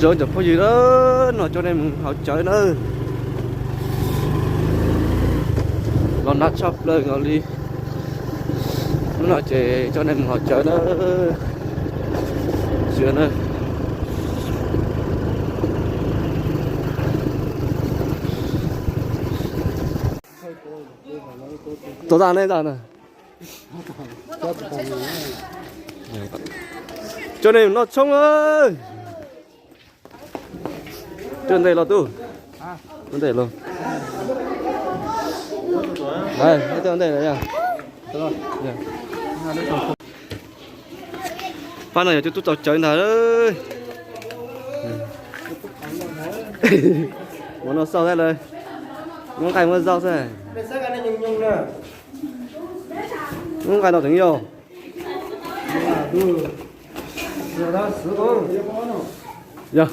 Zoo cov phooj ywg na, no coj nej mus haus cawv na. Los nag tshaj plaws nkaus li. Hnub no ces coj nej mus haus cawv na. Sia na. Tau tas nej tas na. Coj nej mus noj tshoob. Coj ntej los tub. Ntej los. Ntej los. Pab no yog tus tub tau cawv ntag. Mus no xauj thiab lawm. Muab nqaij muab zaub xwb. Muab nqaij tau teev yog. Yog.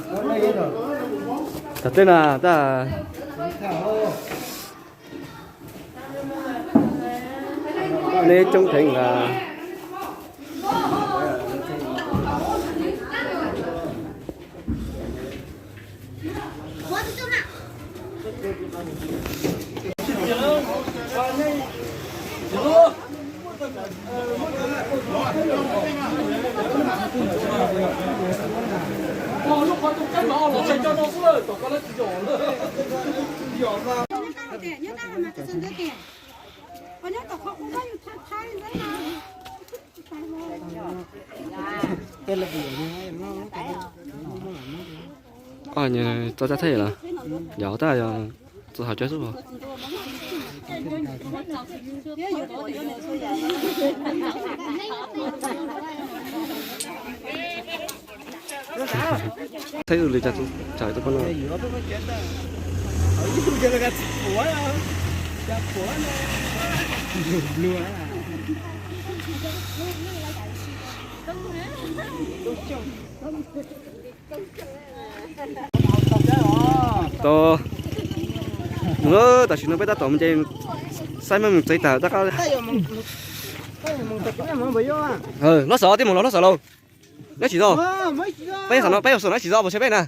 Tam tej na tab. Neb coob theev las. Txog caj thiab los? Yog tab yog txog haus cawv xwb. Thaij ua li cas txog tus poj no. Tau. Mus, tam sim no peb tab tom mus ces saib meej mus tsev tag tab qab. Los xov, tij mus los los xov lauj. Neb tsis tau. Peb xov no peb xov no tsis tau, puas tshuav peb na?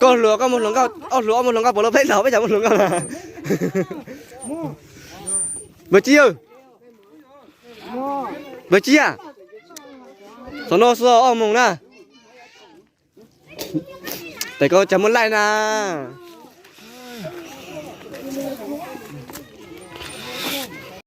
Koj hluas koj mus hluas nkauj, ob hluas ob mus hluas nkauj puas los peb los peb cov mus hluas nkauj na. Npawg Tsib, Npawg Tsib a, xov no xwb ob moos na. Tes koj cas muaj laij na.